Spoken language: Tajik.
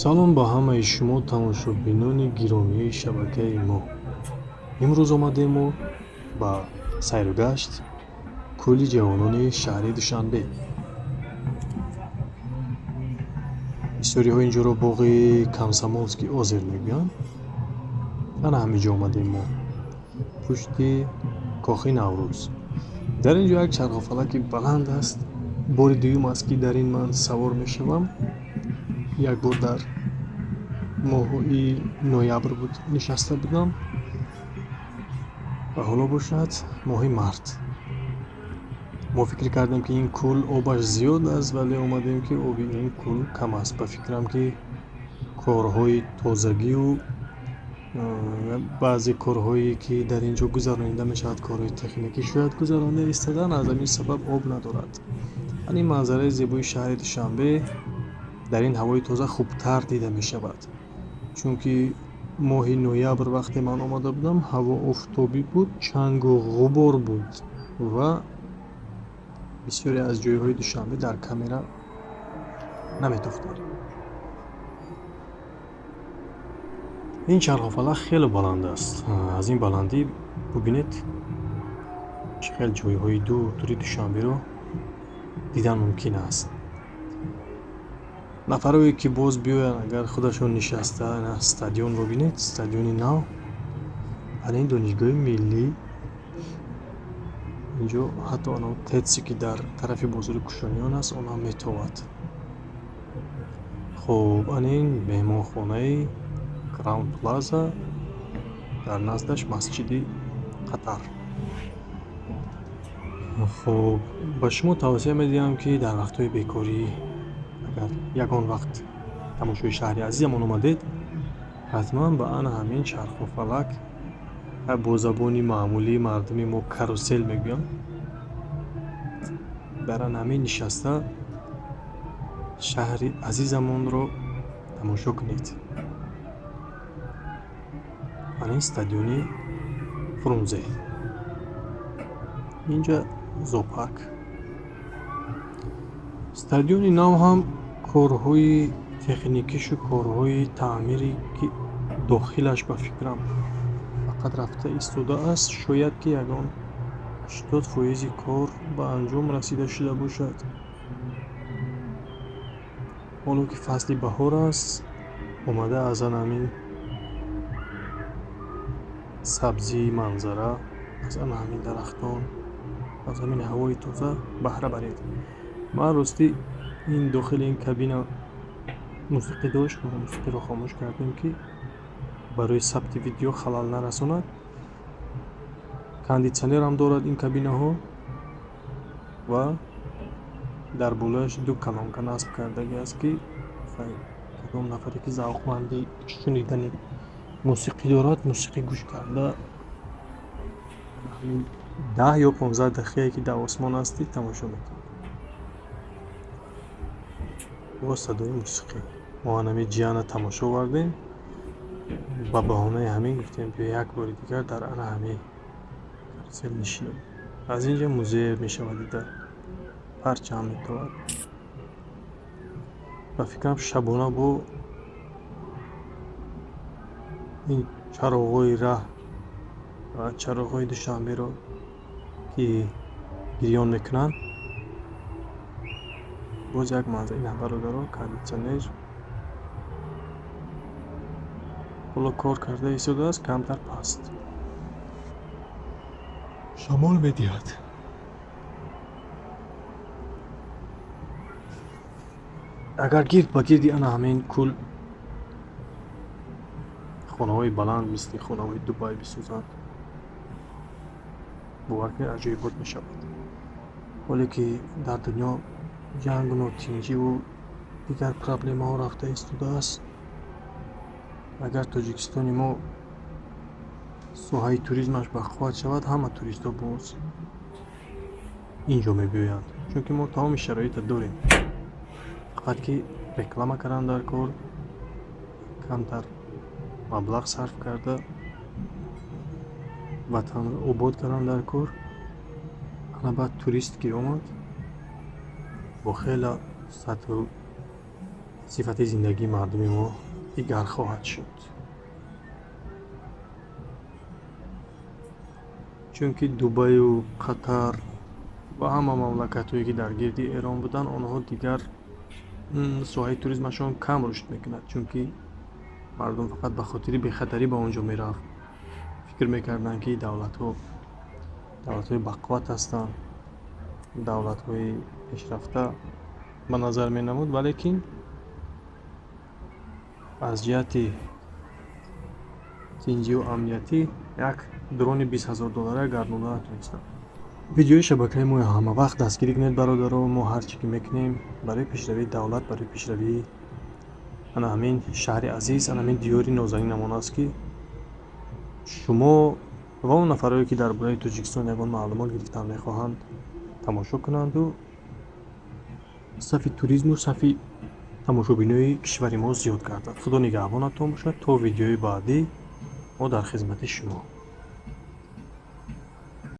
Салом ба ҳамаи шумо тамошобинони гиромии шабакаи мо. Имрӯз омадем мо ба сайру гашт кӯли ҷавонони шаҳри Душанбе. Бисёриҳо ин ҷоро боғи Комсомолский озер мегӯянд. Ана ҳамин ҷо омадем мо, пушти кохи Наврӯз. Дар ин ҷо як чархуфалаки баланд аст. Бори дуюм аст, ки дар ин ман савор мешавам. Як бор дар моҳи ноябр буд, нишаста будам, ва ҳоло бошад моҳи март. Мо фикр кардем, ки ин кӯл обаш зиёд аст, вале омадем, ки оби ин кӯл кам аст. Ба фикрам, ки корҳои тозагию баъзе корҳое, ки дар ин ҷо гузаронида мешавад, корҳои техникӣ шояд гузаронида истодан, аз ҳамин сабаб об надорад. Ин манзараи зебои шаҳри Душанбе дар ин ҳавои тоза хубтар дида мешавад, чунки моҳи ноябр, вақте ман омада будам, ҳаво офтобӣ буд, чангу ғубор буд ва бисёре аз ҷойҳои Душанбе дар камера наметофтанд. Ин чархуфалак хеле баланд аст. Аз ин баландӣ бубинед, чӣ хел ҷойҳои дури Душанберо дидан мумкин аст. Нафарое, ки боз биёянд, агар худашон нишаста стадионро бинед, стадиони нав, ана ин Донишгоҳи миллӣ, инҷо ҳатто ано ТЭЦе, ки дар тарафи бозори Кушониён аст, он ҳам метовад. Хуб, ана ин меҳмонхонаи Краун Плаза, дар наздаш масҷиди Қатар. Хуб, ба шумо тавсия медиҳам, ки дар вақтҳои бекорӣ, агар ягон вақт тамошои шаҳри азизамон омадед, ҳатман ба ана ҳамин чархуфалак, бо забони маъмулии мардуми мо карусел мегӯянд, дар ана ҳамин нишаста шаҳри азизамонро тамошо кунед. Ана ин стадиони Фрунзе, инҷа зоопарк. Стадиони нав ҳам корҳои техникишу корҳои таъмире, ки дохилаш, ба фикрам, фақат рафта истодааст. Шояд ки ягон 80 фоизи кор ба анҷом расида шуда бошад. Ҳоло ки фасли баҳор аст, омада аз ана ҳамин сабзии манзара, аз ана ҳамин дарахтон, аз ҳамин ҳавои тоза баҳра баред. Ман ростӣ ин дохили ин кабина мусиқӣ дошт, мо мусиқиро хомӯш кардем, ки барои сабти видео халал нарасонад. Кондитсионерам дорад ин кабинаҳо ва дар болояш ду колонка насб кардагӣ аст, ки кадом нафаре, ки завқманди шунидани мусиқӣ дорад, мусиқӣ гӯш карда, 10 ё 15 дақиқае, ки дар осмон ҳастӣ, тамошо мекунӣ бо садои мусиқӣ. Мо анами ҷияна тамошо овардем, ба баҳонаи ҳамин гуфтем, биё як бори дигар дар ана ҳамин карусел нишинем. Аз ин ҷо музей мешавад дида, парчам метовад. Ба фикрам, шабона бо ин чароғҳои раҳ ва чароғҳои Душанберо, ки гирён мекунанд, боз як манзара. Ина, бародаро, кондитсионер ҳоло кор карда истодааст, камтар паст шамол медиҳад. Агар гирд ба гирди ана ҳамин кӯл хонаҳои баланд мисли хонаҳои Дубай бисозанд, бовар кунед, аҷоибот мешавад. Ҳоле ки дар дунё ҷангу нотинҷиву дигар проблемаҳо рафта истодааст, агар Тоҷикистони мо соҳаи туризмаш бақувват шавад, ҳама туристҳо боз ин ҷо мебиёянд, чунки мо тамоми шароитро дорем, фақат ки реклама кардан дар кор, камтар маблағ сарф карда, ватанро обод кардан дар кор. Ана баъд турист ки омад, бо хеле сатҳу Сифати зиндагии мардуми мо дигар хоҳад шуд. Чунки Дубаю Қатар ва ҳама мамлакатҳое, ки дар гирди Эрон буданд, онҳо дигар соҳаи туризмашон кам рушд мекунад, чунки мардум фақат ба хотири бехатарӣ ба он ҷо мерафт. Фикр мекарданд, ки давлатҳо давлатҳои бақувват ҳастанд, давлатҳои пешрафта ба назар менамуд, валекин аз ҷиҳати тинҷию амниятӣ як дрони 20 000 доллара гардонда натонистанд. Видеои шабакаи мо ҳамавақт дастгирӣ кунед, бародаро. Мо ҳар чӣ ки мекунем, барои пешравии давлат, барои пешравии ана ҳамин шаҳри азиз, ана ҳамин диёри нозанинамон аст, ки шумо ва он нафарое, ки дар бораи Тоҷикистон ягон маълумот гирифтан мехоҳанд, тамошо кунанду сафи туризму сафи тамошобинои кишвари мо зиёд гардад. Худо нигаҳбонатон бошад. То видеои баъдӣ мо дар хизмати шумо.